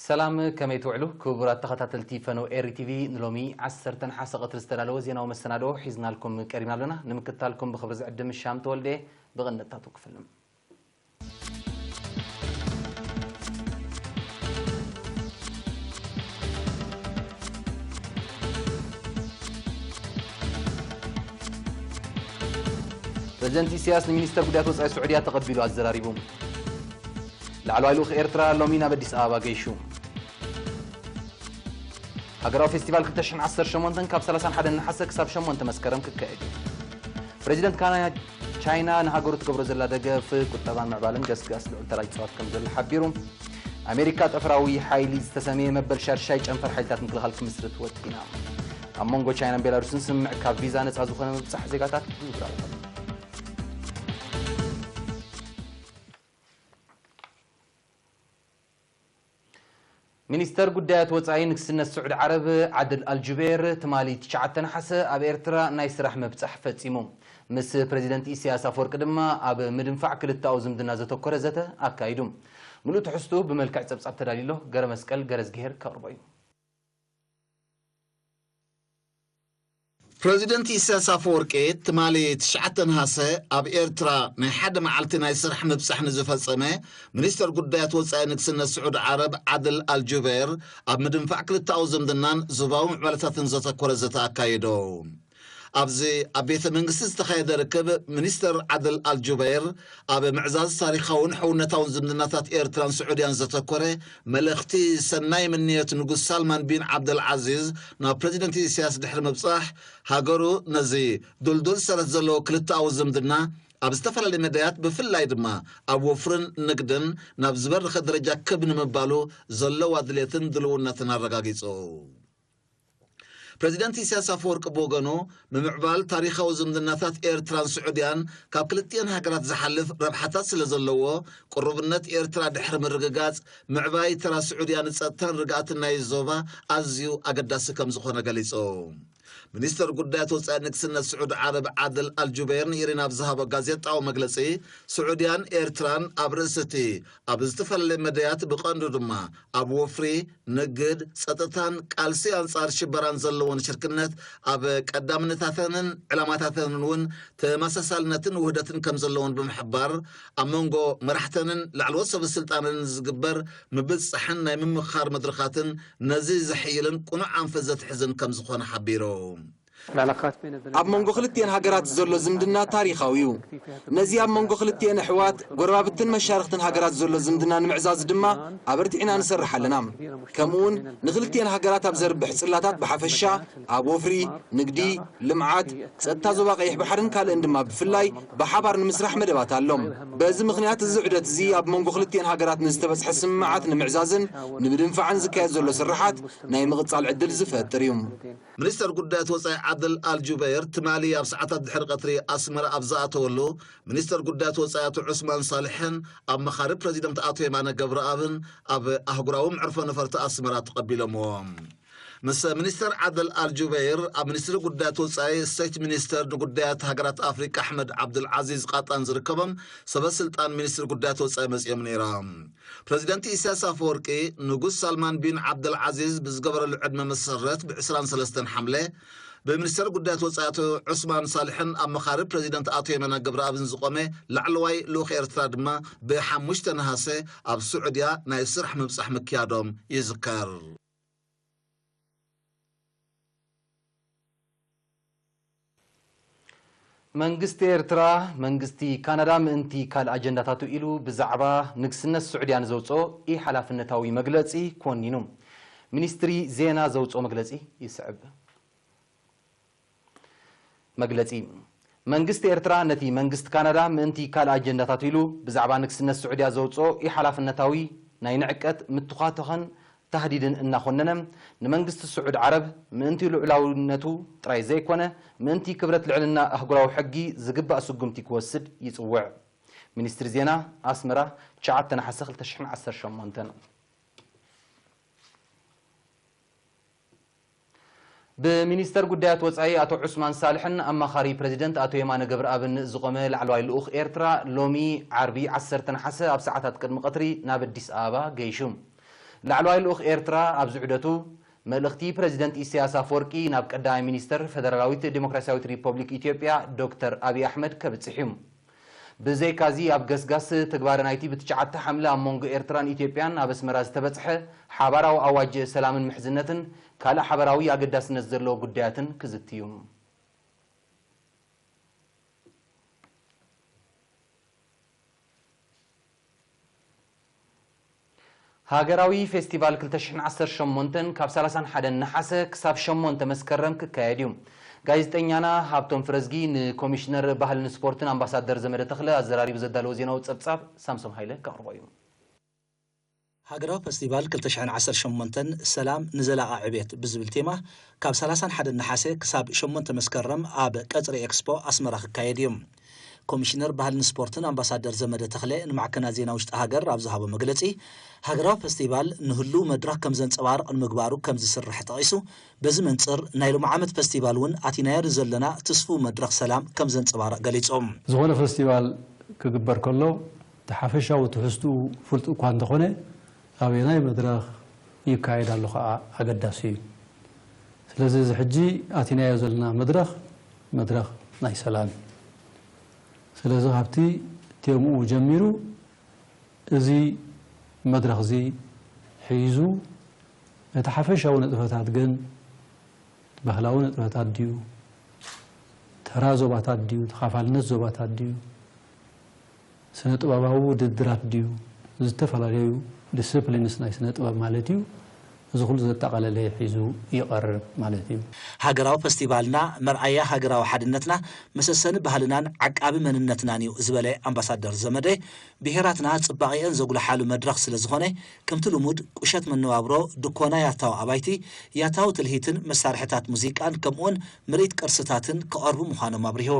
ሰላም፣ ከመይ ትውዕሉ ክቡራት ተኸታተልቲ ፈነው ኤሪ ቲቪ? ንሎሚ ዓሰርተ ነሓሰ ቀትሪ ዝተዳለወ ዜናዊ መሰናድኦ ሒዝናልኩም ቀሪብና ኣለና። ንምክትታልኩም ብኽብሪ ዝዕድም ሻም ተወልደ። ብቕንጣቱ ክፍልም። ፕሬዚደንት ኢሳያስ ንሚኒስተር ጉዳያት ወጻኢ ስዑድያ ተቐቢሉ ኣዘራሪቡ። ላዕለዋይ ልኡኽ ኤርትራ ሎሚ ናብ ኣዲስ ኣበባ ገይሹ። ሃገራዊ ፌስቲቫል ክልተ ሽሕን ዓሰርተ ሸሞንተን ካብ ሰላሳን ሓደን ነሓሰ ክሳብ ሸሞንተ መስከረም ክካየድ እዩ። ፕሬዚደንት ካና ቻይና ንሃገሩ ትገብሮ ዘላ ደገፍ ቁጠባን ምዕባለን ገስጋስ ልዑል ተራ ይጻወት ከም ዘሎ ሓቢሩ። ኣሜሪካ ጠፈራዊ ሓይሊ ዝተሰምየ መበል ሻድሻይ ጨንፈር ሓይልታት ምክልኻል ክምስርት ወጢና። ኣብ መንጎ ቻይናን ቤላሩስን ስምምዕ ካብ ቪዛ ነጻ ዝኾነ ምብጻሕ ዜጋታት ይብራሩ። ሚኒስተር ጉዳያት ወጻኢ ንግስነት ስዑዲ ዓረብ ዓድል ኣልጁቤር ትማሊ ትሽዓተ ነሓሰ ኣብ ኤርትራ ናይ ስራሕ ምብጻሕ ፈጺሙ። ምስ ፕሬዚደንት ኢሳያስ ኣፈወርቂ ድማ ኣብ ምድንፋዕ ክልተኣዊ ዝምድና ዘተኮረ ዘተ ኣካይዱ። ምሉእ ትሕዝትኡ ብመልክዕ ጸብጻብ ተዳልዩ ኣሎ። ገረ መስቀል ገረዝግሄር ከቕርቦ እዩ። ፕረዚደንት ኢሳያስ ኣፈወርቂ ትማሊ ትሽዓተ ነሓሰ ኣብ ኤርትራ ናይ ሓደ መዓልቲ ናይ ስራሕ ምብጻሕ ንዝፈጸመ ሚኒስተር ጉዳያት ወጻኢ ንግስነት ስዑዲ ዓረብ ዓድል ኣልጁበይር ኣብ ምድንፋዕ ክልተኣዊ ዝምድናን ዞባዊ ምዕባለታትን ዘተኮረ ዘተ ኣካይዶ። ኣብዚ ኣብ ቤተ መንግስቲ ዝተኻየደ ርክብ ሚኒስተር ዓድል ኣልጁበይር ኣብ ምዕዛዝ ታሪኻውን ሕውነታውን ዝምድናታት ኤርትራን ስዑድያን ዘተኮረ መልእኽቲ ሰናይ ምንዮት ንጉስ ሳልማን ቢን ዓብደልዓዚዝ ናብ ፕረዚደንት ኢሳያስ ድሕሪ ምብጻሕ፣ ሃገሩ ነዚ ድልዱል ሰረት ዘለዎ ክልተኣዊ ዝምድና ኣብ ዝተፈላለዩ መዳያት ብፍላይ ድማ ኣብ ወፍርን ንግድን ናብ ዝበረኸ ደረጃ ክብ ንምባሉ ዘለዋ ድሌትን ድልውነትን ኣረጋጊጹ። ፕረዚደንት ኢሳያስ ኣፈወርቂ ብወገኑ፣ ምምዕባል ታሪኻዊ ዝምድናታት ኤርትራን ስዑድያን ካብ ክልቲኤን ሃገራት ዝሓልፍ ረብሓታት ስለ ዘለዎ፣ ቅሩብነት ኤርትራ ድሕሪ ምርግጋጽ፣ ምዕባይ ተራ ስዑድያ ንጸጥታን ርግኣትን ናይ ዞባ ኣዝዩ ኣገዳሲ ከም ዝኾነ ገሊጹ። ሚኒስተር ጉዳያት ወጻኢ ንግስነት ስዑዲ ዓረብ ዓድል ኣልጁበይር ንኢሪን ኣብ ዝሃቦ ጋዜጣዊ መግለጺ፣ ስዑድያን ኤርትራን ኣብ ርእሲ እቲ ኣብ ዝተፈላለየ መዳያት ብቐንዱ ድማ ኣብ ወፍሪ፣ ንግድ፣ ጸጥታን ቃልሲ ኣንጻር ሽበራን ዘለወን ሽርክነት ኣብ ቀዳምነታተንን ዕላማታተንን እውን ተመሳሳልነትን ውህደትን ከም ዘለወን ብምሕባር፣ ኣብ መንጎ መራሕተንን ላዕለዎት ሰበ ስልጣንን ዝግበር ምብጻሕን ናይ ምምኽኻር መድረኻትን ነዚ ዘሕይልን ቅኑዕ ኣንፈት ዘትሕዝን ከም ዝኾነ ሓቢሩ። ኣብ መንጎ ክልቲኤን ሃገራት ዘሎ ዝምድና ታሪኻዊ እዩ። ነዚ ኣብ መንጎ ክልቲኤን ኣሕዋት፣ ጎረባብትን መሻርኽትን ሃገራት ዘሎ ዝምድና ንምዕዛዝ ድማ ኣበርቲዕና ንሰርሕ ኣለና። ከምኡውን ንክልቲኤን ሃገራት ኣብ ዘርብሕ ጽላታት ብሓፈሻ፣ ኣብ ወፍሪ፣ ንግዲ፣ ልምዓት፣ ጸጥታ ዞባ ቀይሕ ባሕርን ካልእን ድማ ብፍላይ ብሓባር ንምስራሕ መደባት ኣሎ። በዚ ምኽንያት እዚ ዑደት እዚ ኣብ መንጎ ክልቲኤን ሃገራት ንዝተበጽሐ ስምምዓት ንምዕዛዝን ንምድንፋዕን ዝካየድ ዘሎ ስርሓት ናይ ምቕጻል ዕድል ዝፈጥር እዩ። ሚኒስተር ጉዳያት ወጻኢ ዓድል ኣልጁበይር ትማሊ ኣብ ሰዓታት ድሕሪ ቀትሪ ኣስመራ ኣብ ዝኣተወሉ፣ ሚኒስተር ጉዳያት ወጻኢ ኣቶ ዑስማን ሳልሕን ኣማኻሪ ፕረዚደንት ኣቶ የማነ ገብረኣብን ኣብ ኣህጉራዊ መዕርፎ ነፈርቲ ኣስመራ ተቐቢሎምዎ። ምስ ሚኒስተር ዓድል ኣልጁበይር ኣብ ሚኒስትሪ ጉዳያት ወጻኢ ስቴት ሚኒስተር ንጉዳያት ሃገራት ኣፍሪቃ ኣሕመድ ዓብዱልዓዚዝ ቃጣን ዝርከቦም ሰበ ስልጣን ሚኒስትሪ ጉዳያት ወጻኢ መጺኦም ነይሮም። ፕረዚደንት ኢሳያስ ኣፈወርቂ፣ ንጉስ ሳልማን ቢን ዓብደልዓዚዝ ብዝገበረሉ ዕድመ መሰረት ብ ዕስራን ሰለስተን ሓምለ፣ ብሚኒስተር ጉዳያት ወጻኢ ኣቶ ዑስማን ሳልሕን ኣመኻሪ ፕረዚደንት ኣቶ የማነ ገብረኣብን ዝቖመ ላዕለዋይ ልኡኽ ኤርትራ ድማ ብሓሙሽተ ነሃሰ ኣብ ስዑድያ ናይ ስራሕ ምብጻሕ ምክያዶም ይዝከር። መንግስቲ ኤርትራ፣ መንግስቲ ካናዳ ምእንቲ ካልእ ኣጀንዳታቱ ኢሉ ብዛዕባ ንግስነት ስዑድያ ንዘውጽኦ ኢሓላፍነታዊ መግለጺ ኮኒኑ። ሚኒስትሪ ዜና ዘውጽኦ መግለጺ ይስዕብ። መግለጺ። መንግስቲ ኤርትራ ነቲ መንግስቲ ካናዳ ምእንቲ ካልእ ኣጀንዳታቱ ኢሉ ብዛዕባ ንግስነት ስዑድያ ዘውጽኦ ኢሓላፍነታዊ ናይ ንዕቀት ምትዃተኸን ታህዲድን እናኾነነ፣ ንመንግስቲ ስዑድ ዓረብ ምእንቲ ልዑላውነቱ ጥራይ ዘይኮነ፣ ምእንቲ ክብረት ልዕልና ኣህጉራዊ ሕጊ ዝግባእ ስጉምቲ ክወስድ ይጽውዕ። ሚኒስትሪ ዜና፣ ኣስመራ፣ ትሽዓተ ነሓሰ ክልተ ሽሕን ዓሰርተ ሸሞንተን። ብሚኒስተር ጉዳያት ወጻኢ ኣቶ ዑስማን ሳልሕን ኣማኻሪ ፕረዚደንት ኣቶ የማነ ገብረኣብን ዝቖመ ላዕለዋይ ልኡኽ ኤርትራ፣ ሎሚ ዓርቢ ዓሰርተ ነሓሰ ኣብ ሰዓታት ቅድሚ ቀትሪ ናብ ኣዲስ ኣበባ ገይሹ። ላዕለዋይ ልኡኽ ኤርትራ ኣብዚ ዑደቱ፣ መልእኽቲ ፕረዚደንት ኢሳያስ ኣፈወርቂ ናብ ቀዳማይ ሚኒስተር ፈደራላዊት ዴሞክራስያዊት ሪፐብሊክ ኢትዮጵያ ዶክተር ኣብይ ኣሕመድ ከብጽሕ እዩ። ብዘይካዚ፣ ኣብ ገስጋስ ተግባረ ናይቲ ብትሽዓተ ሓምለ ኣብ መንጎ ኤርትራን ኢትዮጵያን ኣብ ኣስመራ ዝተበጽሐ ሓባራዊ ኣዋጅ ሰላምን ምሕዝነትን ካልእ ሓበራዊ ኣገዳስነት ዘለዎ ጉዳያትን ክዝቲ እዩ። ሃገራዊ ፌስቲቫል ክልተ ሽሕን ዓሰርተ ሸሞንተን ካብ ሰላሳን ሓደን ነሓሰ ክሳብ ሸሞንተ መስከረም ክካየድ እዩ። ጋዜጠኛና ሃብቶም ፍረዝጊ ንኮሚሽነር ባህልን ስፖርትን ኣምባሳደር ዘመደ ተኽለ ኣዘራሪቡ ዘዳለዎ ዜናዊ ጸብጻብ ሳምሶም ሃይለ ከቕርቦ እዩ። ሃገራዊ ፈስቲቫል ክልተ ሽሕን ዓሰርተ ሸሞንተን ሰላም ንዘላቒ ዕብየት ብዝብል ቴማ ካብ ሰላሳን ሓደን ነሓሰ ክሳብ ሸሞንተ መስከረም ኣብ ቀጽሪ ኤክስፖ ኣስመራ ክካየድ እዩ። ኮሚሽነር ባህልን ስፖርትን ኣምባሳደር ዘመደ ተኽለ ንማዕከናት ዜና ውሽጢ ሃገር ኣብ ዝሃቦ መግለጺ፣ ሃገራዊ ፈስቲቫል ንህሉው መድረኽ ከም ዘንጸባርቕ ንምግባሩ ከም ዝስራሕ ጠቒሱ፣ በዚ መንጽር ናይ ሎሚ ዓመት ፈስቲቫል እውን ኣቲናዮ ንዘሎና ትስፉው መድረኽ ሰላም ከም ዘንጸባርቕ ገሊጹ። ዝኾነ ፈስቲቫል ክግበር ከሎ፣ እቲ ሓፈሻዊ ትሕዝትኡ ፍሉጥ እኳ እንተኾነ፣ ኣበየናይ መድረኽ ይካየድ ኣሎ ከኣ ኣገዳሲ እዩ። ስለዚ፣ እዚ ሕጂ ኣቲናዮ ዘለና መድረኽ፣ መድረኽ ናይ ሰላም እዩ። ስለዚ፣ ካብቲ ቴምኡ ጀሚሩ፣ እዚ መድረኽ እዚ ሒዙ፣ እቲ ሓፈሻዊ ንጥፈታት ግን፣ ባህላዊ ንጥፈታት ድዩ፣ ተራ ዞባታት ድዩ፣ ተኻፋልነት ዞባታት ድዩ፣ ስነ ጥበባዊ ውድድራት ድዩ፣ ዝተፈላለዩ ዲስፕሊንስ ናይ ስነ ጥበብ ማለት እዩ። እዚ ኩሉ ዘጠቓለለ ሒዙ ይቐርብ ማለት እዩ። ሃገራዊ ፈስቲቫልና መርኣያ ሃገራዊ ሓድነትና፣ መሰሰኒ ባህልናን ዓቃቢ መንነትናን እዩ ዝበለ ኣምባሳደር ዘመደ፣ ብሄራትና ጽባቐአን ዘጉልሓሉ መድረኽ ስለ ዝኾነ፣ ከምቲ ልሙድ ቁሸት መነባብሮ፣ ድኮና ያታዊ ኣባይቲ፣ ያታዊ ትልሂትን መሳርሕታት ሙዚቃን ከምኡውን ምርኢት ቅርስታትን ክቐርቡ ምዃኖም ኣብሪሁ።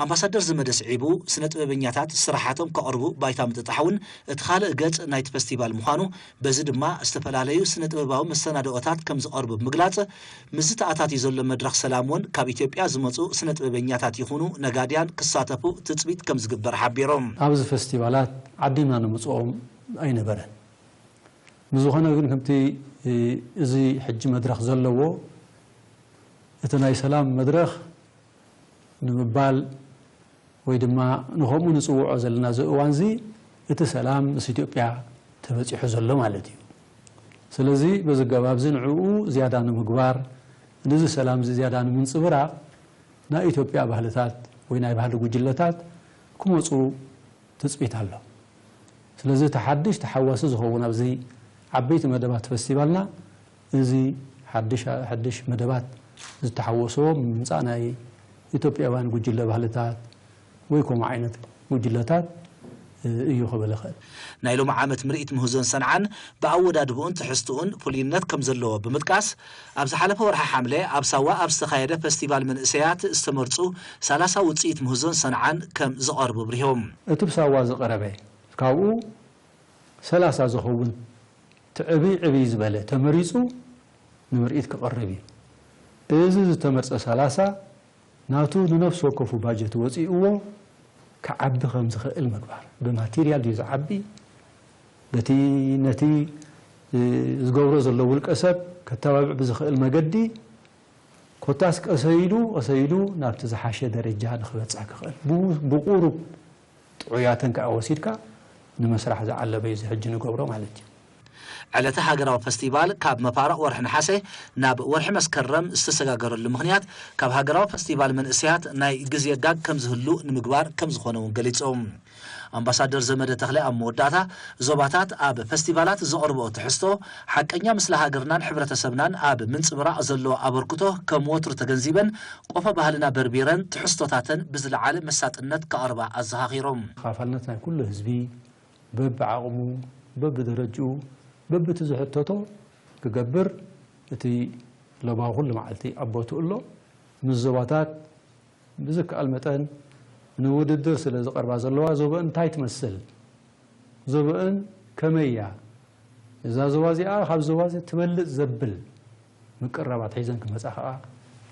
ኣምባሳደር ዘመደ ስዒቡ፣ ስነ ጥበበኛታት ስራሓቶም ከቕርቡ ባይታ ምጥጣሕ እውን እቲ ካልእ ገጽ ናይቲ ፈስቲቫል ምዃኑ፣ በዚ ድማ ዝተፈላለዩ ስነ ጥበባዊ መሰናድኦታት ከም ዝቐርቡ ብምግላጽ፣ ምስዚ ተኣታትዩ ዘሎ መድረኽ ሰላም እውን ካብ ኢትዮጵያ ዝመጹ ስነ ጥበበኛታት ይኹኑ ነጋድያን ክሳተፉ ትጽቢት ከም ዝግበር ሓቢሩ። ኣብዚ ፈስቲቫላት ዓዲምና ንምጽኦም ኣይነበረን። ብዝኾነ ግን ከምቲ፣ እ፣ እዚ ሕጂ መድረኽ ዘለዎ፣ እቲ ናይ ሰላም መድረኽ ንምባል ወይ ድማ ንኸምኡ ንጽውዖ ዘለና እዚ እዋንዚ፣ እቲ ሰላም ምስ ኢትዮጵያ ተበጺሑ ዘሎ ማለት እዩ። ስለዚ በዚ ኣገባብዚ ንዕኡ ዝያዳ ንምግባር፣ ነዚ ሰላምዚ ዝያዳ ንምንጽብራቕ ናይ ኢትዮጵያ ባህልታት ወይ ናይ ባህሊ ጉጅለታት ክመጹ ትጽቢት ኣሎ። ስለዚ እቲ ሓድሽ ተሓዋሲ ዝኸውን ኣብዚ ዓበይቲ መደባት ፈስቲቫልና እዚ ሓድሽ፣ ሓድሽ መደባት ዝተሓወሶ ምምጻእ ናይ ኢትዮጵያውያን ጉጅለ ባህልታት ወይ ከምኡ ዓይነት ጉጅለታት እዩ ክብል እኽእል። ናይ ሎሚ ዓመት ምርኢት ምህዞን ሰንዓን ብኣወዳድብኡን ትሕዝትኡን ፍሉይነት ከም ዘለዎ ብምጥቃስ፣ ኣብ ዝሓለፈ ወርሒ ሓምለ ኣብ ሳዋ ኣብ ዝተኻየደ ፈስቲቫል መንእሰያት ዝተመርጹ ሰላሳ ውጽኢት ምህዞን ሰንዓን ከም ዝቐርቡ ኣብሪሆም። እቲ ብሳዋ ዝቐረበ፣ ካብኡ ሰላሳ ዝኸውን እቲ ዕብይ ዕብይ ዝበለ ተመሪጹ ንምርኢት ክቐርብ እዩ። እዚ ዝተመርጸ ሰላሳ ናቱ ንነፍሲ ወከፉ ባጀት ወጺእዎ ክዓቢ ከም ዝኽእል ምግባር። ብማቴርያል ድዩ ዝዓቢ? በቲ ነቲ፣ እ፣ ዝገብሮ ዘሎ ውልቀ ሰብ ከተባብዕ ብዝኽእል መገዲ ኮታስ ቀሰ ኢሉ፣ ቀሰ ኢሉ ናብቲ ዝሓሸ ደረጃ ንኽበጽሕ ክኽእል። ብ-፣ ብቁሩብ ጥዑያተን ከኣ ወሲድካ ንመስራሕ ዝዓለበ እዩ እዚ ሕጂ ንገብሮ ማለት እዩ። ዕለተ ሃገራዊ ፈስቲቫል ካብ መፋርቕ ወርሒ ነሓሰ ናብ ወርሒ መስከረም ዝተሰጋገረሉ ምኽንያት፣ ካብ ሃገራዊ ፈስቲቫል መንእሰያት ናይ ግዜ ጋግ ከም ዝህሉ ንምግባር ከም ዝኾነ እውን ገሊጾም። ኣምባሳደር ዘመደ ተኽለ ኣብ መወዳእታ፣ ዞባታት ኣብ ፈስቲቫላት ዘቕርብኦ ትሕዝቶ፣ ሓቀኛ ምስሊ ሃገርናን ሕብረተሰብናን ኣብ ምንጽብራቕ ዘለዎ ኣበርክቶ ከም ወትሩ ተገንዚበን፣ ቆፎ ባህልና በርቢረን ትሕዝቶታተን ብዝለዓለ መሳጥነት ከቕርባ ኣዘኻኺሮም። ተኻፋልነት ናይ ኩሉ ህዝቢ በብዓቕሙ፣ በብደረጅኡ፣ በብቲ ዝሕተቶ ክገብር እቲ ሎባዊ ኩሉ መዓልቲ ኣብ ቦትኡ ኣሎ። ምስ ዞባታት ብዝከኣል መጠን ንውድድር ስለ ዝቐርባ ዘለዋ፣ ዞባአን እንታይ ትመስል? ዞባአን ከመይ እያ? እዛ ዞባ እዚኣ ካብ ዞባ እዚ ትበልጽ ዘብል ምቅርራባት ሒዘን ክመጻ ከኣ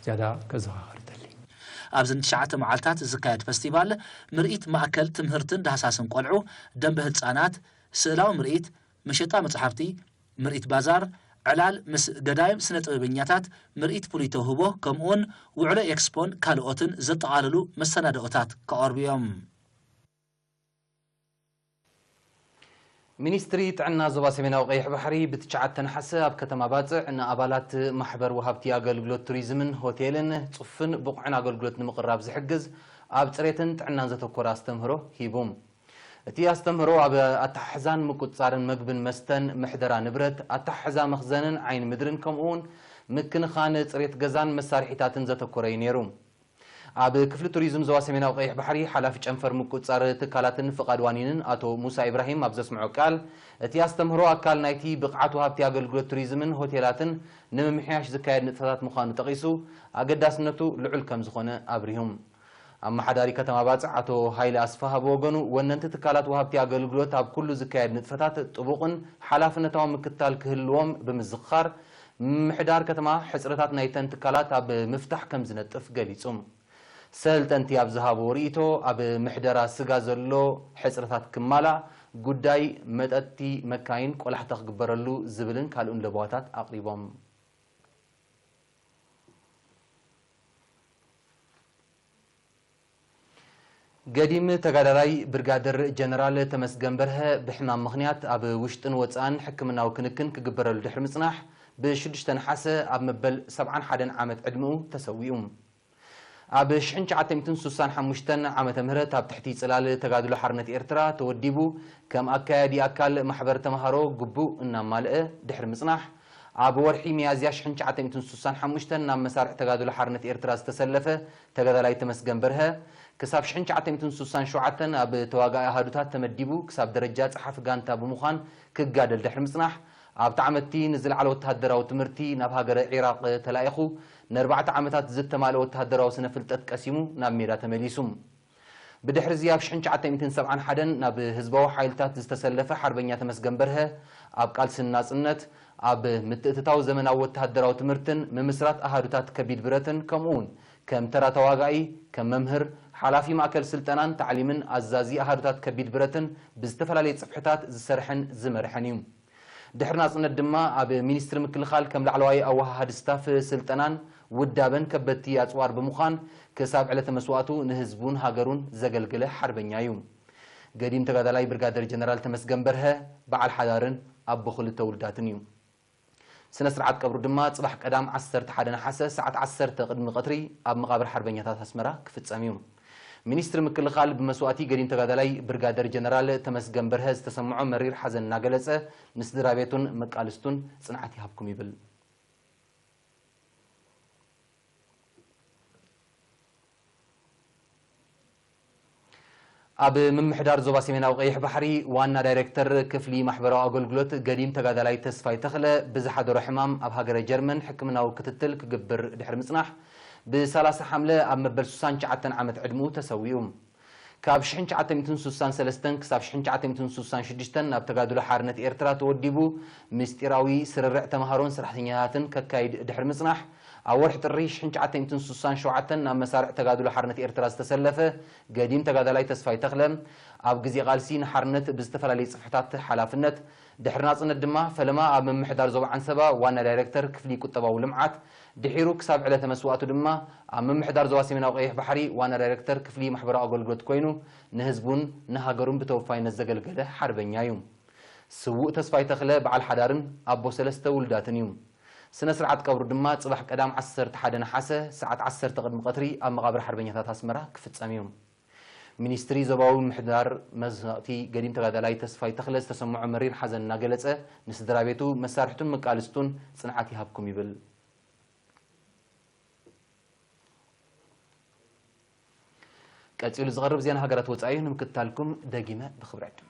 ዝያዳ ከዘኻኽር ይደሊ። ኣብዚ ንትሽዓተ መዓልታት ዝካየድ ፈስቲቫል፣ ምርኢት ማእከል ትምህርትን ዳህሳስን ቆልዑ፣ ደንበ ህጻናት፣ ስእላዊ ምርኢት፣ መሸጣ መጽሓፍቲ፣ ምርኢት ባዛር፣ ዕላል ምስ ገዳይም ስነ ጥበበኛታት፣ ምርኢት ፍሉይ ተውህቦ፣ ከምኡውን ውዕሎ ኤክስፖን ካልኦትን ዘጠቓለሉ መሰናድኦታት ክቐርቡ እዮም። ሚኒስትሪ ጥዕና ዞባ ሰሜናዊ ቀይሕ ባሕሪ ብትሽዓተ ነሓሰ ኣብ ከተማ ባጽዕ ንኣባላት ማሕበር ወሃብቲ ኣገልግሎት ቱሪዝምን ሆቴልን ጽፉን ብቑዕን ኣገልግሎት ንምቕራብ ዝሕግዝ ኣብ ጽሬትን ጥዕናን ዘተኮረ ኣስተምህሮ ሂቡ። እቲ ኣስተምህሮ ኣብ ኣተሓሕዛን ምቁጽጻርን መግብን መስተን፣ ምሕደራ ንብረት፣ ኣተሓሕዛ መኽዘንን ዓይኒ ምድርን ከምኡውን ምክንኻን ጽሬት ገዛን መሳርሒታትን ዘተኮረ እዩ ነይሩ። ኣብ ክፍሊ ቱሪዝም ዞባ ሰሜናዊ ቀይሕ ባሕሪ ሓላፊ ጨንፈር ምቁጽጻር ትካላትን ፍቓድ ዋኒንን ኣቶ ሙሳ ኢብራሂም ኣብ ዘስምዖ ቃል፣ እቲ ኣስተምህሮ ኣካል ናይቲ ብቕዓት ወሃብቲ ኣገልግሎት ቱሪዝምን ሆቴላትን ንምምሕያሽ ዝካየድ ንጥፈታት ምዃኑ ጠቒሱ፣ ኣገዳስነቱ ልዑል ከም ዝኾነ ኣብሪሁ። ኣመሓዳሪ ከተማ ባጽዕ ኣቶ ሃይለ ኣስፋሃ ብወገኑ፣ ወነንቲ ትካላት ወሃብቲ ኣገልግሎት ኣብ ኩሉ ዝካየድ ንጥፈታት ጥቡቕን ሓላፍነታዊ ምክትታል ክህልዎም ብምዝኽኻር፣ ምምሕዳር ከተማ ሕጽረታት ናይተን ትካላት ኣብ ምፍታሕ ከም ዝነጥፍ ገሊጹ። ሰልጠንቲ ኣብ ዝሃብዎ ርእይቶ፣ ኣብ ምሕደራ ስጋ ዘሎ ሕጽረታት ክማላእ፣ ጉዳይ መጠጥቲ መካይን ቆላሕታ ክግበረሉ ዝብልን ካልኡን ለበዋታት ኣቕሪቦም። ገዲም ተጋዳላይ ብርጋደር ጀነራል ተመስገን በርሀ ብሕማም ምኽንያት ኣብ ውሽጥን ወጻእን ሕክምናዊ ክንክን ክግበረሉ ድሕሪ ምጽናሕ፣ ብ ሽዱሽተ ነሓሰ ኣብ መበል ሰብዓን ሓደን ዓመት ዕድመኡ ተሰዊኡ። ኣብ ሽሕን ትሽዓተ ሚእትን ስሳን ሓሙሽተን ዓመተ ምህረት ኣብ ትሕቲ ጽላል ተጋድሎ ሓርነት ኤርትራ ተወዲቡ፣ ከም ኣካያዲ ኣካል ማሕበር ተማሃሮ ግቡእ እናማልአ ድሕሪ ምጽናሕ፣ ኣብ ወርሒ ሚያዝያ ሽሕን ትሽዓተ ሚእትን ስሳን ሓሙሽተን ናብ መሳርዕ ተጋድሎ ሓርነት ኤርትራ ዝተሰለፈ ተጋዳላይ ተመስገን በርሀ፣ ክሳብ ሽሕን ትሽዓተ ሚእትን ስሳን ሸውዓተን ኣብ ተዋጋኢ ኣሃዱታት ተመዲቡ፣ ክሳብ ደረጃ ጸሓፊ ጋንታ ብምዃን ክጋደል ድሕሪ ምጽናሕ፣ ኣብቲ ዓመትቲ ንዝለዓለ ወተሃደራዊ ትምህርቲ ናብ ሃገረ ዒራቕ ተላኢኹ፣ ንኣርባዕተ ዓመታት ዝተማልአ ወተሃደራዊ ስነ ፍልጠት ቀሲሙ ናብ ሜዳ ተመሊሱ። ብድሕሪ እዚ ኣብ ሽሕን ትሽዓተ ሚእትን ሰብዓን ሓደን ናብ ህዝባዊ ሓይልታት ዝተሰለፈ ሓርበኛ ተመስገን በርሀ፣ ኣብ ቃልሲ ናጽነት፣ ኣብ ምትእትታው ዘመናዊ ወተሃደራዊ ትምህርትን ምምስራት ኣሃዱታት ከቢድ ብረትን፣ ከምኡውን ከም ተራ ተዋጋኢ፣ ከም መምህር፣ ሓላፊ ማእከል ስልጠናን ታዕሊምን ኣዛዚ ኣሃዱታት ከቢድ ብረትን ብዝተፈላለየ ጽፍሕታት ዝሰርሐን ዝመርሐን እዩ። ድሕሪ ናጽነት ድማ ኣብ ሚኒስትሪ ምክልኻል ከም ላዕለዋይ ኣወሃሃዲ ስታፍ ስልጠናን ውዳበን ከበድቲ ኣጽዋር ብምዃን ክሳብ ዕለተ መስዋእቱ ንህዝቡን ሃገሩን ዘገልገለ ሓርበኛ እዩ። ገዲም ተጋዳላይ ብርጋደር ጀነራል ተመስገን በርሀ በዓል ሓዳርን ኣቦ ክልተ ውሉዳትን እዩ። ስነ ስርዓት ቀብሩ ድማ ጽባሕ ቀዳም ዓሰርተ ሓደ ነሓሰ ሰዓት ዓሰርተ ቅድሚ ቀትሪ ኣብ መቓብር ሓርበኛታት ኣስመራ ክፍጸም እዩ። ሚኒስትሪ ምክልኻል ብመስዋእቲ ገዲም ተጋዳላይ ብርጋደር ጀነራል ተመስገን በርሀ ዝተሰምዖ መሪር ሓዘን እናገለጸ፣ ንስድራ ቤቱን መቃልስቱን ጽንዓት ይሃብኩም ይብል። ኣብ ምምሕዳር ዞባ ሰሜናዊ ቀይሕ ባሕሪ ዋና ዳይሬክተር ክፍሊ ማሕበራዊ ኣገልግሎት ገዲም ተጋዳላይ ተስፋይ ተኽለ ብዝሓደሮ ሕማም ኣብ ሃገረ ጀርመን ሕክምናዊ ክትትል ክግብር ድሕሪ ምጽናሕ፣ ብ ሰላሳ ሓምለ ኣብ መበል ስሳን ትሽዓተን ዓመት ዕድመኡ ተሰዊኡ። ካብ ሽሕን ትሽዓተ ሚእትን ስሳን ሰለስተን ክሳብ ሽሕን ትሽዓተ ሚእትን ስሳን ሽዱሽተን ናብ ተጋድሎ ሓርነት ኤርትራ ተወዲቡ፣ ምስጢራዊ ስርርዕ ተምሃሮን ሰራሕተኛታትን ከካይድ ድሕሪ ምጽናሕ፣ ኣብ ወርሒ ጥሪ ሽሕን ትሽዓተ ሚእትን ስሳን ሸውዓተን ናብ መሳርዕ ተጋድሎ ሓርነት ኤርትራ ዝተሰለፈ ገዲም ተጋዳላይ ተስፋይ ተኽለ፣ ኣብ ግዜ ቃልሲ ንሓርነት ብዝተፈላለየ ጽፍሕታት ሓላፍነት፣ ድሕሪ ናጽነት ድማ ፈለማ ኣብ ምምሕዳር ዞባ ዓንሰባ ዋና ዳይሬክተር ክፍሊ ቁጠባዊ ልምዓት፣ ድሒሩ ክሳብ ዕለተ መስዋእቱ ድማ ኣብ ምምሕዳር ዞባ ሰሜናዊ ቀይሕ ባሕሪ ዋና ዳይሬክተር ክፍሊ ማሕበራዊ ኣገልግሎት ኮይኑ፣ ንህዝቡን ንሃገሩን ብተወፋይነት ዘገልገለ ሓርበኛ እዩ። ስዉእ ተስፋይ ተኽለ በዓል ሓዳርን ኣቦ ሰለስተ ውሉዳትን እዩ። ስነ ስርዓት ቀብሩ ድማ ጽባሕ ቀዳም ዓሰርተ ሓደ ነሓሰ ሰዓት ዓሰርተ ቅድሚ ቀትሪ ኣብ መቓብር ሓርበኛታት ኣስመራ ክፍጸም እዩ። ሚኒስትሪ ዞባዊ ምሕዳር መስዋእቲ ገዲም ተጋዳላይ ተስፋይ ተኽለ ዝተሰምዖ መሪር ሓዘን እናገለጸ፣ ንስድራ ቤቱ፣ መሳርሕቱን መቃልስቱን ጽንዓት ይሃብኩም ይብል። ቀጺሉ ዝቐርብ ዜና ሃገራት ወጻኢ እዩ። ንምክትታልኩም ደጊመ ብኽብሪ ዕድም።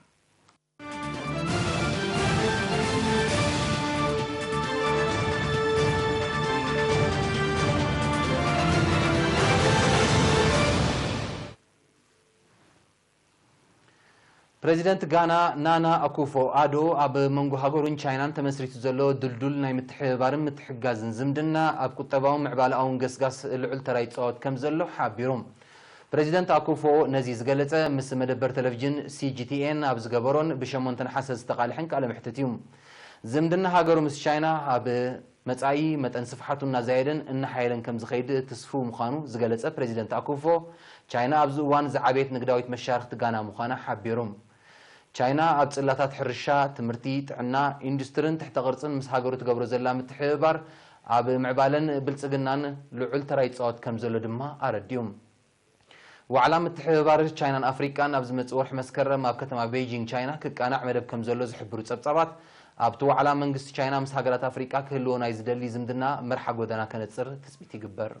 ፕረዚደንት ጋና ናና ኣኩፎ ኣዶ፣ ኣብ መንጎ ሃገሩን ቻይናን ተመስሪቱ ዘሎ ድልዱል ናይ ምትሕብባርን ምትሕግጋዝን ዝምድና ኣብ ቁጠባውን ምዕባለኣውን ገስጋስ ልዑል ተራ ይጻወት ከም ዘሎ ሓቢሩ። ፕረዚደንት ኣኩፎ ነዚ ዝገለጸ ምስ መደበር ቴሌቪዥን ሲ ጂ ቲ ኤን ኣብ ዝገበሮን ብሸሞንተ ነሓሰ ዝተቓልሐን ቃለ መሕትት እዩ። ዝምድና ሃገሩ ምስ ቻይና ኣብ መጻኢ መጠን ስፍሓቱ እናዛየደን እናሓየለን ከም ዝኸይድ ትስፉው ምዃኑ ዝገለጸ ፕሬዚደንት ኣኩንፎ፣ ቻይና ኣብዚ እዋን ዝዓበየት ንግዳዊት መሻርኽቲ ጋና ምዃና ሓቢሩ። ቻይና ኣብ ጽላታት ሕርሻ፣ ትምህርቲ፣ ጥዕና፣ ኢንዱስትርን ትሕተ ቅርጽን ምስ ሃገሩ ትገብሮ ዘላ ምትሕብባር ኣብ ምዕባለን ብልጽግናን ልዑል ተራ ይጻወት ከም ዘሎ ድማ ኣረዲኡ። ዋዕላ ምትሕብባር ቻይናን ኣፍሪቃን ኣብ ዝመጽእ ወርሒ መስከረም ኣብ ከተማ ቤይጂንግ ቻይና ክቃናዕ መደብ ከም ዘሎ ዝሕብሩ ጸብጻባት፣ ኣብቲ ዋዕላ መንግስቲ ቻይና ምስ ሃገራት ኣፍሪቃ ክህልዎ ናይ ዝደሊ ዝምድና መርሓ ጎደና ከነጽር ትጽቢት ይግበር።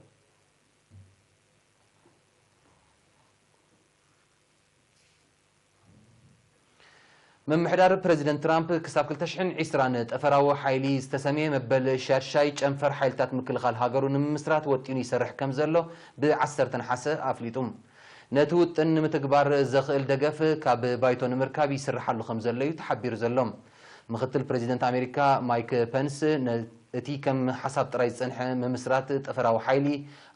ምምሕዳር ፕረዚደንት ትራምፕ ክሳብ ክልተ ሽሕን ዕስራን ጠፈራዊ ሓይሊ ዝተሰምየ መበል ሻድሻይ ጨንፈር ሓይልታት ምክልኻል ሃገሩ ንምምስራት ወጢኑ ይሰርሕ ከም ዘሎ ብ ዓሰርተ ነሓሰ ኣፍሊጡ። ነቲ ውጥን ንምትግባር ዘኽእል ደገፍ ካብ ባይቶ ንምርካብ ይስርሓሉ ከም ዘሎ እዩ ተሓቢሩ ዘሎ። ምክትል ፕረዚደንት ኣሜሪካ ማይክ ፐንስ ነ-፣ እቲ ከም ሓሳብ ጥራይ ዝጸንሐ ምምስራት ጠፈራዊ ሓይሊ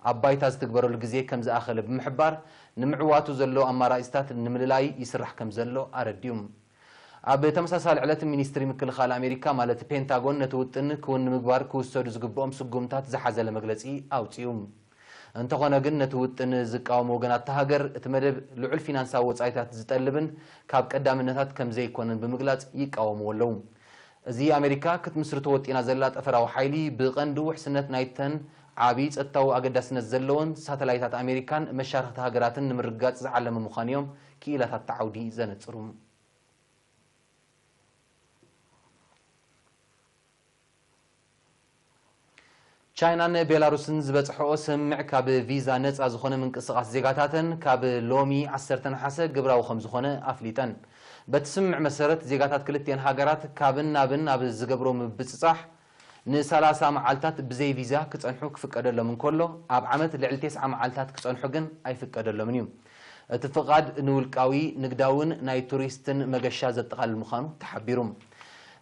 ኣብ ባይታ ዝትግበረሉ ግዜ ከም ዝኣኸለ ብምሕባር፣ ንምዕዋቱ ዘሎ ኣማራጺታት ንምልላይ ይስራሕ ከም ዘሎ ኣረዲኡ። ኣብ ተመሳሳሊ ዕለት፣ ሚኒስትሪ ምክልኻል ኣሜሪካ፣ ማለት ፔንታጎን፣ ነቲ ውጥን ክውን ንምግባር ክውሰዱ ዝግብኦም ስጉምታት ዝሓዘለ መግለጺ ኣውጺኡ። እንተኾነ ግን፣ ነቲ ውጥን ዝቃወሙ ወገናት እታ ሃገር፣ እቲ መደብ ልዑል ፊናንሳዊ ወጻኢታት ዝጠልብን ካብ ቀዳምነታት ከም ዘይኮነን ብምግላጽ ይቃወምዎ ኣለዉ። እዚ ኣሜሪካ ክትምስርቶ ወጢና ዘላ ጠፈራዊ ሓይሊ፣ ብቐንዱ ውሕስነት ናይተን ዓቢ ጸጥታዊ ኣገዳስነት ዘለወን ሳተላይታት ኣሜሪካን መሻርኽቲ ሃገራትን ንምርግጋጽ ዝዓለመ ምዃኑ እዮም ክኢላታት እቲ ዓውዲ ዘነጽሩ። ቻይናን ቤላሩስን ዝበጽሕኦ ስምምዕ፣ ካብ ቪዛ ነጻ ዝኾነ ምንቅስቓስ ዜጋታተን ካብ ሎሚ ዓሰርተ ነሓሰ ግብራዊ ከም ዝኾነ ኣፍሊጠን። በቲ ስምምዕ መሰረት፣ ዜጋታት ክልቲኤን ሃገራት ካብን ናብን ኣብ ዝገብሮ ምብጽጻሕ ንሰላሳ መዓልታት ብዘይ ቪዛ ክጸንሑ ክፍቀደሎም እንከሎ፣ ኣብ ዓመት ልዕሊ ተስዓ መዓልታት ክጸንሑ ግን ኣይፍቀደሎምን እዩ። እቲ ፍቓድ ንውልቃዊ፣ ንግዳውን ናይ ቱሪስትን መገሻ ዘጠቓልል ምዃኑ ተሓቢሩ።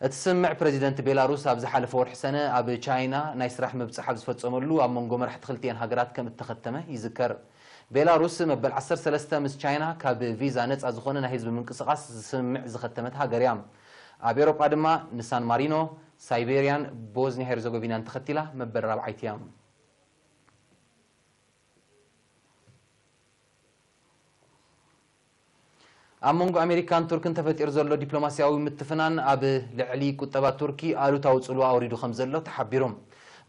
እቲ ስምምዕ፣ ፕረዚደንት ቤላሩስ ኣብ ዝሓለፈ ወርሒ ሰነ ኣብ ቻይና ናይ ስራሕ ምብጻሕ ኣብ ዝፈጸመሉ፣ ኣብ መንጎ መራሕቲ ክልቲኤን ሃገራት ከም እተኸተመ ይዝከር። ቤላሩስ መበል ዓሰርተ ሰለስተ ምስ ቻይና ካብ ቪዛ ነጻ ዝኾነ ናይ ህዝቢ ምንቅስቓስ ስምምዕ ዝኸተመት ሃገር እያ። ኣብ ኤውሮጳ ድማ ንሳን ማሪኖ፣ ሳይቤርያን ቦዝኒያ ሄርዘጎቪናን ተኸቲላ መበል ራብዓይቲ እያ። ኣብ መንጎ ኣሜሪካን ቱርክን ተፈጢሩ ዘሎ ዲፕሎማስያዊ ምትፍናን፣ ኣብ ልዕሊ ቁጠባ ቱርኪ ኣሉታዊ ጽልዋ ኣውሪዱ ከም ዘሎ ተሓቢሩ።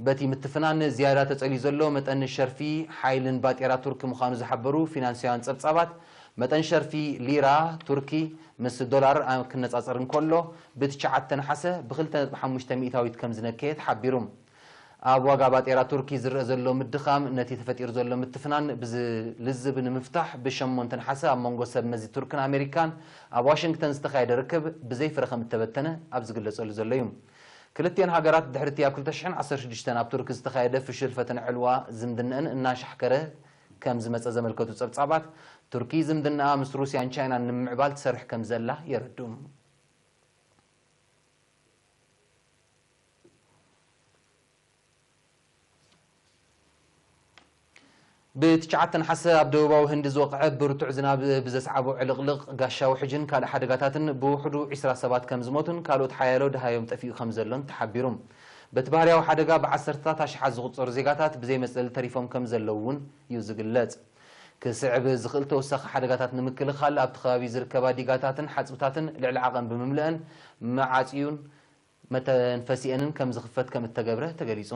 በቲ ምትፍናን ዝያዳ ተጸልዩ ዘሎ መጠን ሸርፊ ሓይልን ባጤራ ቱርኪ ምዃኑ ዝሓበሩ ፊናንሳውያን ጸብጻባት፣ መጠን ሸርፊ ሊራ ቱርኪ ምስ ዶላር ኣብ ክነጻጸር እንከሎ፣ ብትሽዓተ ነሓሰ ብኽልተ ነጥቢ ሓሙሽተ ሚእታዊት ከም ዝነከየ ተሓቢሩ። ኣብ ዋጋ ባጤራ ቱርኪ ዝረአ ዘሎ ምድኻም፣ ነቲ ተፈጢሩ ዘሎ ምትፍናን ብዝልዝብ ንምፍታሕ፣ ብሸሞንተ ነሓሰ ኣብ መንጎ ሰብ መዚ ቱርክን ኣሜሪካን ኣብ ዋሽንግተን ዝተኻየደ ርክብ ብዘይ ፍረ ከም እተበተነ ኣብ ዝግለጸሉ ዘሎ እዩ። ክልቲኤን ሃገራት፣ ድሕሪ እቲ ኣብ ክልተ ሽሕን ዓሰርተ ሽዱሽተን ኣብ ቱርኪ ዝተኻየደ ፍሹል ፈተነ ዕልዋ ዝምድነአን እናሻሕከረ ከም ዝመጸ ዘመልከቱ ጸብጻባት፣ ቱርኪ ዝምድናኣ ምስ ሩስያን ቻይናን ንምምዕባል ትሰርሕ ከም ዘላ የረድኡ። ብትሽዓተ ነሓሰ ኣብ ደቡባዊ ህንዲ ዝወቕዐ ብርቱዕ ዝናብ ብዘስዓቦ ዕልቕልቕ፣ ጋሻ ውሕጅን ካልእ ሓደጋታትን ብውሕዱ ዒስራ ሰባት ከም ዝሞቱን ካልኦት ሓያሎ ደሃዮም ጠፊኡ ከም ዘሎን ተሓቢሩ። በቲ ባህርያዊ ሓደጋ ብዓሰርተታት ኣሽሓት ዝቑጸሩ ዜጋታት ብዘይ መጽለሊ ተሪፎም ከም ዘለዉ እውን እዩ ዝግለጽ። ክስዕብ ዝኽእል ተወሳኺ ሓደጋታት ንምክልኻል፣ ኣብቲ ከባቢ ዝርከባ ዲጋታትን ሓጽብታትን ልዕሊ ዓቐን ብምምልአን፣ መዓጽዩን መተንፈሲአንን ከም ዝኽፈት ከም እተገብረ ተገሊጹ።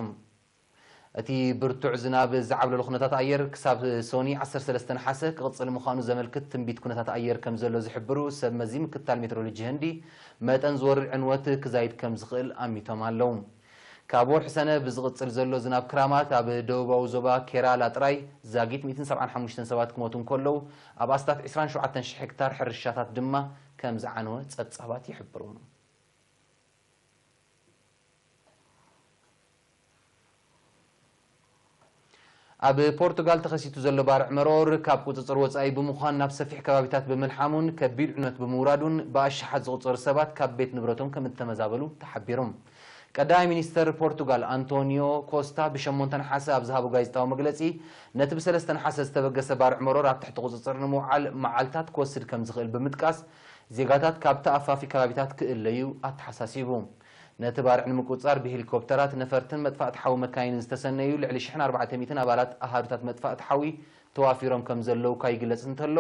እቲ ብርቱዕ ዝናብ ዝዓብለሎ ኩነታት ኣየር፣ ክሳብ ሶኒ ዓሰርተ ሰለስተ ነሓሰ ክቕጽል ምዃኑ ዘመልክት ትንቢት ኩነታት ኣየር ከም ዘሎ ዝሕብሩ ሰብ መዚ ምክትታል ሜትሮሎጂ ህንዲ፣ መጠን ዝወርድ ዕንወት ክዛይድ ከም ዝኽእል ኣሚቶም ኣለዉ። ካብ ወርሒ ሰነ ብዝቕጽል ዘሎ ዝናብ ክራማት፣ ኣብ ደቡባዊ ዞባ ኬራላ ጥራይ ዛጊት ሚእትን ሰብዓን ሓሙሽተን ሰባት ክሞቱ እንከለዉ፣ ኣብ ኣስታት ዒስራን ሸውዓተን ሽሕ ሄክታር ሕርሻታት ድማ ከም ዝዓነወ ጸብጻባት ይሕብሩ። ኣብ ፖርቱጋል ተኸሲቱ ዘሎ ባርዕ መሮር ካብ ቁጽጽር ወጻኢ ብምዃን፣ ናብ ሰፊሕ ከባቢታት ብምልሓሙን ከቢድ ዕንወት ብምውራዱን፣ ብኣሽሓት ዝቑጸሩ ሰባት ካብ ቤት ንብረቶም ከም እተመዛበሉ ተሓቢሩ። ቀዳማይ ሚኒስተር ፖርቱጋል ኣንቶኒዮ ኮስታ ብሸሞንተ ነሓሰ ኣብ ዝሃቦ ጋዜጣዊ መግለጺ፣ ነቲ ብሰለስተ ነሓሰ ዝተበገሰ ባርዕ መሮር ኣብ ትሕቲ ቁጽጽር ንምውዓል መዓልታት ክወስድ ከም ዝኽእል ብምጥቃስ፣ ዜጋታት ካብ ተኣፋፊ ከባቢታት ክእለዩ ኣተሓሳሲቡ። ነቲ ባርዕ ንምቁጽጻር ብሄሊኮፕተራት፣ ነፈርትን መጥፋእቲ ሓዊ መካይንን ዝተሰነዩ ልዕሊ ሽሕን ኣርባዕተ ሚእትን ኣባላት ኣሃዱታት መጥፋእቲ ሓዊ ተዋፊሮም ከም ዘለዉ እኳ ይግለጽ እንተሎ፣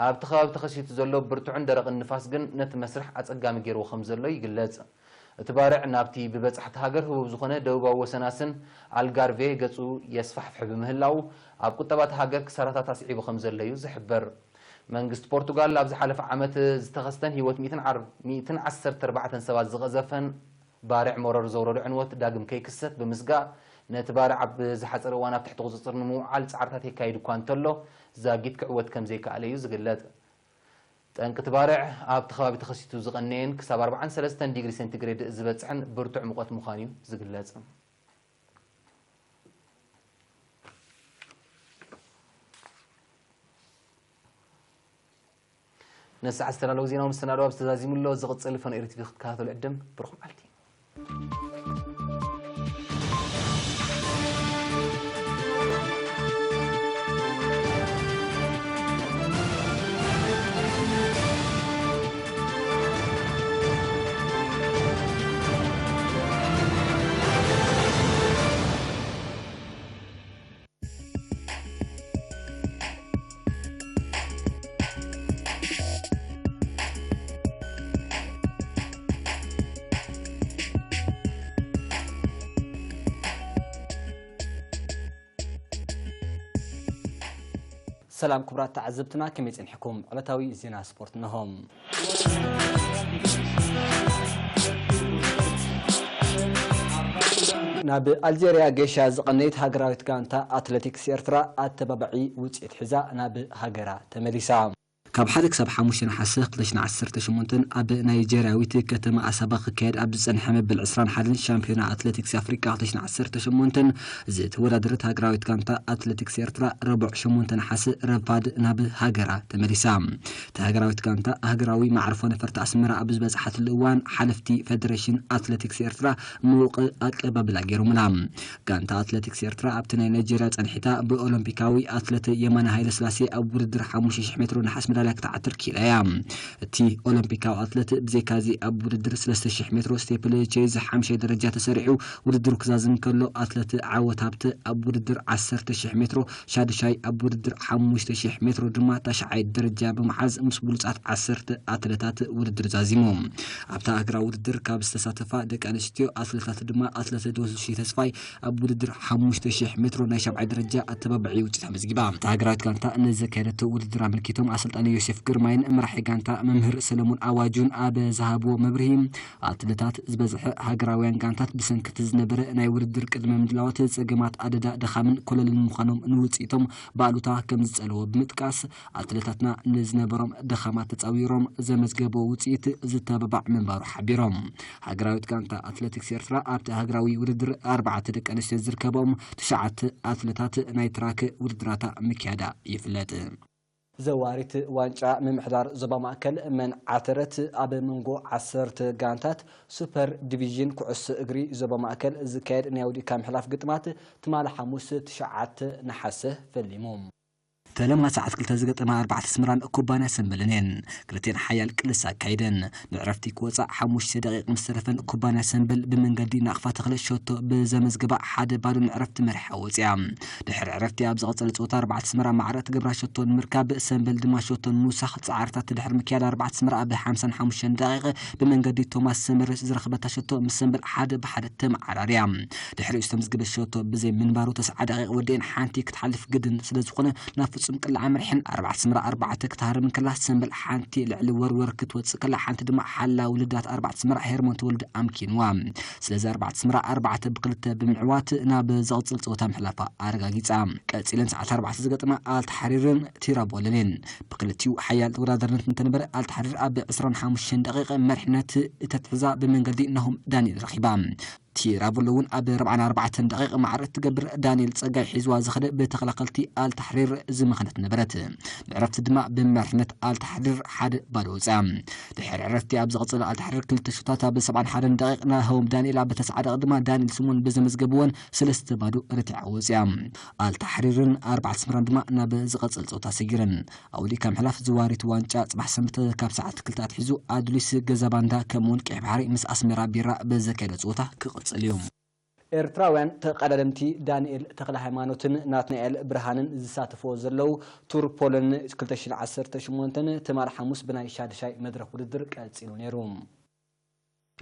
ኣብቲ ከባቢ ተኸሲቱ ዘሎ ብርቱዕን ደረቕን ንፋስ ግን ነቲ መስርሕ ኣጸጋሚ ገይርዎ ከም ዘሎ ይግለጽ። እቲ ባርዕ ናብቲ ብበጻሕቲ ሃገር ህቡብ ዝኾነ ደቡባዊ ወሰናስን ኣልጋርቬ ገጹ የስፋሕፍሕ ብምህላዉ፣ ኣብ ቁጠባ እታ ሃገር ክሳራታት ኣስዒቡ ከም ዘሎ እዩ ዝሕበር። መንግስቲ ፖርቱጋል ኣብ ዝሓለፈ ዓመት ዝተኸስተን ህይወት ሚእትን ዓር-፣ ሚእትን ዓሰርተ ኣርባዕተን ሰባት ዝቐዘፈን ባርዕ መረር ዘውረዶ ዕንወት ዳግም ከይክሰት ብምስጋእ፣ ነቲ ባርዕ ኣብ ዝሓጸረ እዋን ኣብ ትሕቲ ቁጽጽር ንምውዓል ጻዕርታት የካይድ እኳ እንተሎ፣ ዛጊት ክዕወት ከም ዘይከኣለ እዩ ዝግለጽ። ጠንቂ እቲ ባርዕ ኣብቲ ከባቢ ተኸሲቱ ዝቐነየን ክሳብ ኣርባዓን ሰለስተን ዲግሪ ሴንቲግሬድ ዝበጽሕን ብርቱዕ ሙቐት ምዃኑ እዩ ዝግለጽ። ነዚ ሰዓት ዝተዳለወ ዜናዊ መሰናዶ ኣብዚ ተዛዚሙ ኣሎ። ዝቕጽል ፈኖ ኤሪ ቲቪ ክትከታተሉ ዕድም። ብሩኽ መዓልቲ። ሰላም ክቡራት ተዓዘብትና፣ ከመይ ጸኒሕኩም? ዕለታዊ ዜና ስፖርት እነሆ። ናብ ኣልጀርያ ገሻ ዝቐነየት ሃገራዊት ጋንታ ኣትሌቲክስ ኤርትራ ኣተባባዒ ውጽኢት ሒዛ ናብ ሃገራ ተመሊሳ። ካብ ሓደ ክሳብ ሓሙሽተ ነሓሰ ክልተ ሽሕን ዓሰርተ ሸሞንተን ኣብ ናይጀርያዊት ከተማ ኣሳባ ክካየድ ኣብ ዝጸንሐ መበል ዕስራን ሓደን ሻምፒዮና ኣትሌቲክስ ኣፍሪቃ ክልተ ሽሕን ዓሰርተ ሸሞንተን ዝተወዳደረት ሃገራዊት ጋንታ ኣትሌቲክስ ኤርትራ ረቡዕ ሸሞንተ ነሓሰ ረፋድ ናብ ሃገራ ተመሊሳ። እታ ሃገራዊት ጋንታ ሃገራዊ መዕርፎ ነፈርቲ ኣስመራ ኣብ ዝበጽሓትሉ እዋን ሓለፍቲ ፌደሬሽን ኣትሌቲክስ ኤርትራ ምዉቕ ኣቀባብላ ገይሮምላ። ጋንታ ኣትሌቲክስ ኤርትራ ኣብቲ ናይ ናይጀርያ ጸንሒታ ብኦሎምፒካዊ ኣትሌት የማነ ሃይለስላሴ ኣብ ውድድር ሓሙሽተ ሽሕ ሜትሮ ነሓስ መዳልያ ክትዓትር ክኢላ እያ። እቲ ኦሎምፒካዊ ኣትሌት ብዘይካዚ ኣብ ውድድር ሰለስተ ሽሕ ሜትሮ ስቴፕል ቼዝ ሓምሻይ ደረጃ ተሰሪዑ ውድድሩ ክዛዝም ከሎ፣ ኣትሌት ዓወት ሃብተ ኣብ ውድድር ዓሰርተ ሽሕ ሜትሮ ሻዱሻይ፣ ኣብ ውድድር ሓሙሽተ ሽሕ ሜትሮ ድማ ታሽዓይ ደረጃ ብምሓዝ ምስ ብሉጻት ዓሰርተ ኣትሌታት ውድድር ዛዚሙ። ኣብታ ሃገራዊ ውድድር ካብ ዝተሳተፋ ደቂ ኣንስትዮ ኣትሌታት ድማ ኣትሌት ዶስሺ ተስፋይ ኣብ ውድድር ሓሙሽተ ሽሕ ሜትሮ ናይ ሻብዓይ ደረጃ ኣተባባዒ ውፅኢት ኣመዝጊባ። እታ ሃገራዊት ጋንታ ንዘካየደቶ ውድድር ኣመልኪቶም ኣሰልጣኒ ዮሴፍ ግርማይን መራሒ ጋንታ መምህር ሰለሙን ኣዋጁን ኣብ ዝሃብዎ መብርሂ፣ ኣትሌታት ዝበዝሐ ሃገራውያን ጋንታት ብሰንኪ እቲ ዝነበረ ናይ ውድድር ቅድመ ምድላዋት ጸገማት ኣደዳ ድኻምን ኮለልን ምዃኖም ንውፅኢቶም ብኣሉታ ከም ዝጸልዎ ብምጥቃስ፣ ኣትሌታትና ንዝነበሮም ድኻማት ተጻዊሮም ዘመዝገቦ ውጽኢት ዝተባባዕ ምንባሩ ሓቢሮም። ሃገራዊት ጋንታ ኣትሌቲክስ ኤርትራ ኣብቲ ሃገራዊ ውድድር ኣርባዕተ ደቂ ኣንስትዮ ዝርከቦም ትሽዓተ ኣትሌታት ናይ ትራክ ውድድራታ ምክያዳ ይፍለጥ። ዘዋሪት ዋንጫ ምምሕዳር ዞባ ማእከል መን ዓተረት ኣብ መንጎ ዓሰርተ ጋንታት ሱፐር ዲቪዥን ኩዕሶ እግሪ ዞባ ማእከል ዝካየድ ናይ ኣውዲእካ ምሕላፍ ግጥማት ትማሊ ሓሙስ ትሽዓተ ነሓሰ ፈሊሙ። ፈለማ ሰዓት ክልተ ዝገጠማ ኣርባዕተ ኣስመራን ኩባንያ ሰንበልን እየን። ክልቲኤን ሓያል ቅልስ ኣካይደን። ንዕረፍቲ ክወጻ ሓሙሽተ ደቂቕ ምስ ተረፈን ኩባንያ ሰንበል ብመንገዲ ናቕፋ ተኽለ ሸቶ ብዘመዝገባ ሓደ ባዶ ንዕረፍቲ መሪሓ ወጺኣ። ድሕሪ ዕረፍቲ ኣብ ዝቐጸለ ጸወታ ኣርባዕተ ኣስመራ ማዕረ ትገብራ ሸቶ ንምርካብ ሰንበል ድማ ሸቶ ንምውሳኽ ጻዕርታት ድሕሪ ምክያድ ኣርባዕተ ኣስመራ ኣብ ሓምሳን ሓሙሽተን ደቂቕ ብመንገዲ ቶማስ ሰመረስ ዝረኸበታ ሸቶ ምስ ሰንበል ሓደ ብሓደ ተመዓራርያ። ድሕሪኡ ዝተመዝገበ ሸቶ ብዘይ ምንባሩ ተስዓ ደቂቕ ወዲኤን ሓንቲ ክትሓልፍ ግድን ስለ ዝኾነ ናብ ፍጹም ቅላዕ ኣምሪሐን ኣርባዕተ ኣስመራ ኣርባዕተ ክትሃርም እንከላ ሰንበል ሓንቲ ልዕሊ ወርወር ክትወጽእ ከላ ሓንቲ ድማ ሓላ ውልዳት ኣርባዕተ ኣስመራ ሄርሞን ተወልደ ኣምኪንዋ። ስለዚ ኣርባዕተ ኣስመራ ኣርባዕተ ብክልተ ብምዕዋት ናብ ዝቕጽል ጸወታ ምሕላፋ ኣረጋጊጻ። ቀጺለን ሰዓት ኣርባዕተ ዝገጥማ ኣልተሓሪርን ቲራቦልን እየን። ብክልቲኡ ሓያል ተወዳዳርነት እንተነበረ ኣልተሓሪር ኣብ ዕስራን ሓሙሽተን ደቂቕ መሪሕነት እተትሕዛ ብመንገዲ ናሆም ዳንኤል ረኺባ። ቲራቮሎ እውን ኣብ ኣርባዓን ኣርባዕተን ደቂቕ ማዕረ እትገብር ዳንኤል ጸጋይ ሒዝዋ ዝኸደ ብተኸላኸልቲ ኣልታሕሪር ዝመኸነት ነበረት። ንዕረፍቲ ድማ ብመሪሕነት ኣልታሕሪር ሓደ ባዶ ወፅያ። ድሕሪ ዕረፍቲ ኣብ ዝቐጸለ ኣልታሕሪር ክልተ ሹታት ኣብ ሰብዓን ሓደን ደቂቕ ናሆም ዳንኤል፣ ኣብ ተስዓ ደቂቕ ድማ ዳንኤል ስሞን ብዘመዝገብወን ሰለስተ ባዶ ረቲዓ ወፅያ። ኣልታሕሪርን ኣርባዕተ ኣስመራን ድማ ናብ ዝቐጸል ጸወታ ሰጊረን። ኣውሊካ ምሕላፍ ዝዋሪት ዋንጫ ጽባሕ ሰንበት ካብ ሰዓት ክልተ ኣትሒዙ ኣዱሊስ ገዛ ባንዳ ከምኡውን ቀይ ባሕሪ ምስ ኣስመራ ቢራ ብዘካየደ ጸወታ ክቕጽል እዩ። ኤርትራውያን ተቐዳደምቲ ዳንኤል ተኽለ ሃይማኖትን ናትናኤል ብርሃንን ዝሳተፍዎ ዘለዉ ቱር ፖሎን ክልተ ሽሕን ዓሰርተ ሸሞንተን ትማል ሓሙስ ብናይ ሻድሻይ መድረኽ ውድድር ቀጺሉ ነይሩ።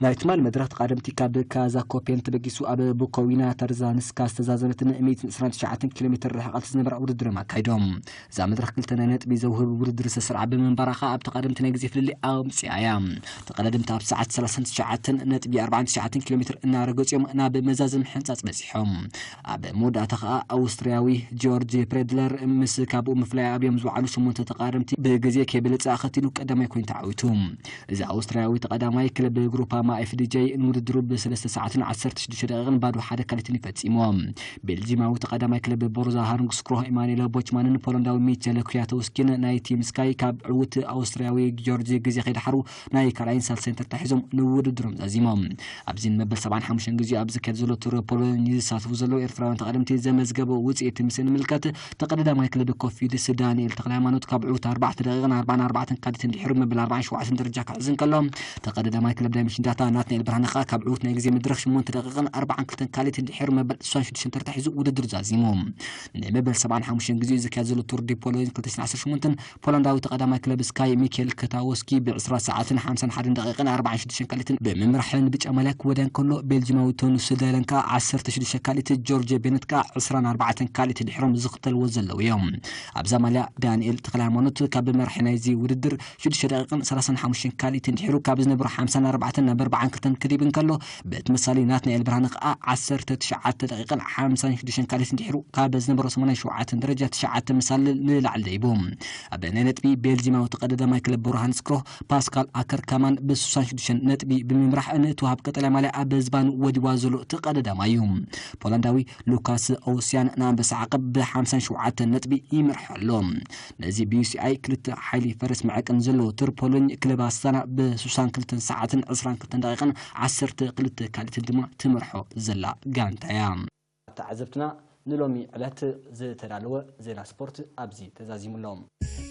ናይ ትማል መድረኽ ተቓደምቲ ካብ ካዛ ኮፔን ተበጊሱ ኣብ ቡኮዊና ተርዛንስካ ዝተዛዘመትን ሚእትን ዕስራን ትሽዓተን ኪሎ ሜትር ርሕቐት ዝነበራ ውድድር እዮም ኣካይዶም። እዛ መድረኽ ክልተ ናይ ነጥቢ ዘውህብ ውድድር ዝተሰርዓ ብምንባራ ከኣ ኣብ ተቓደምቲ ናይ ግዜ ፍልልይ ኣምጺኣ እያ። ተቐዳደምቲ ኣብ ሰዓት ሰላሳን ትሽዓተን ነጥቢ ኣርባዓን ትሽዓተን ኪሎ ሜትር እናረገጹ እዮም ናብ መዛዘሚ ሕንጻጽ በጺሖም። ኣብ መወዳእታ ከኣ ኣውስትርያዊ ጆርጅ ፕሬድለር ምስ ካብኡ ምፍላይ ኣብዮም ዝወዓሉ ሸሞንተ ተቓደምቲ ብግዜ ከይበለጸ ኣኸቲሉ ቀዳማይ ኮይኑ ተዓዊቱ። እዚ ኣውስትርያዊ ተቐዳማይ ክለብ ግሩፓማ ኤፍ ዲ ጄ ንውድድሩ ብሰለስተ ሰዓትን ዓሰርተ ሽዱሽተ ደቂቕን ባዶ ሓደ ካሊትን እዩ ፈጺምዎ። ቤልጂማዊ ተቐዳማይ ክለብ ቦሩዛ ሃርንግስክሮ ኢማኑኤል ቦችማንን ፖላንዳዊ ሚቸል ኩያቶውስኪን ናይ ቲም ስካይ ካብ ዕዉት ኣውስትርያዊ ጆርጅ ግዜ ከይደሓሩ ናይ ካልኣይን ሳልሳይን ተርታ ሒዞም ንውድድሮም ዛዚሞም። ኣብዚ ንመበል ሰብዓን ሓሙሽተን ግዜኡ ኣብ ዝካየድ ዘሎ ቱር ፖሎን ዝሳተፉ ዘለዉ ኤርትራውያን ተቐደምቲ ዘመዝገበ ውጽኢት ምስ እንምልከት፣ ተቐዳዳማይ ክለብ ኮፊድስ ዳንኤል ተኽለሃይማኖት ካብ ዕዉት ኣርባዕተ ደቂቕን ኣርባዓን ኣርባዕተን ካሊትን ድሒሩ መበል ኣርባዓን ሸውዓተን ደረጃ ክሕዝ እንከሎ፣ ተቐዳዳማይ ክለብ ዳይመንሽን ዳታ ናትናኤል ብርሃነ ከኣ ካብ ዕዉት ናይ ግዜ መድረኽ ሸሞንተ ደቂቕን ኣርባዓን ክልተን ካሊትን ድሒሩ መበል ዕስራን ሽዱሽተን ተርታ ሒዙ ውድድር ዛዚሙ። ንመበል ሰብዓን ሓሙሽተን ግዜኡ ዝካየድ ዘሎ ቱር ዲ ፖሎን ክልተ ሽሕን ዓሰርተ ሸሞንተን ፖላንዳዊ ተቐዳማይ ክለብ ስካይ ሚኬል ከታዎስኪ ብዕስራ ሰዓትን ሓምሳን ሓደን ደቂቕን ኣርባዓን ሽዱሽተን ካሊትን ብምምራሕ ብጫ ማልያ ክወዳን ከሎ፣ ቤልጂማዊ ቶኑ ስደለን ከኣ ዓሰርተ ሽዱሽተ ካሊት፣ ጆርጅ ቤነት ከኣ ዕስራን ኣርባዕተን ካሊት ድሒሮም ዝኽተልዎ ዘለዉ እዮም። ኣብዛ ማልያ ዳንኤል ተኽለሃይማኖት ካብ መራሒ ናይዚ ውድድር ሽዱሽተ ደቂቕን ሰላሳን ሓሙሽተን ካሊትን ድሒሩ ካብ ዝነበሮ ሓምሳን ኣርባዕተን ናብ ኣርባዓን ክልተን ክድይብ እንከሎ፣ ብተመሳሳሊ ናትናኤል ብርሃነ ከኣ ዓሰርተ ትሽዓተ ደቂቕን ሓምሳን ሽዱሽተን ካሊትን ድሒሩ ካብ ዝነበሮ ሰማንያን ሸውዓተን ደረጃ ትሽዓተ መሳልል ንላዕሊ ደይቡ። ኣብ ናይ ነጥቢ ቤልጂማዊ ተቐዳዳማይ ክለብ ብሩሃን ስክሮ ፓስካል ኣከርካማን ብ ስሳን ሽዱሽተን ነጥቢ ብምምራሕ ንእትወሃብ ቀጠልያ ማልያ ኣብ ዝባኑ ወዲዋ ዘሎ ተቐዳዳማይ እዩ። ፖላንዳዊ ሉካስ ኦስያን ንኣንበሳ ዓቐብ ብ ሓምሳን ሸውዓተን ነጥቢ ይመርሖ ኣሎ። ነዚ ብ ዩ ሲ ኣይ ክልተ ሓይሊ ፈረስ መዐቀኒ ዘለዎ ቱር ፖሎኝ ክለብ ኣስታና ብ ስሳን ክልተን ሰዓትን ዕስራን ክልተን ደቂቕን ዓሰርተ ክልተ ካሊትን ድማ ትመርሖ ዘላ ጋንታ እያ። ተዓዘብትና ንሎሚ ዕለት ዝተዳለወ ዜና ስፖርት ኣብዚ ተዛዚሙ ኣሎ።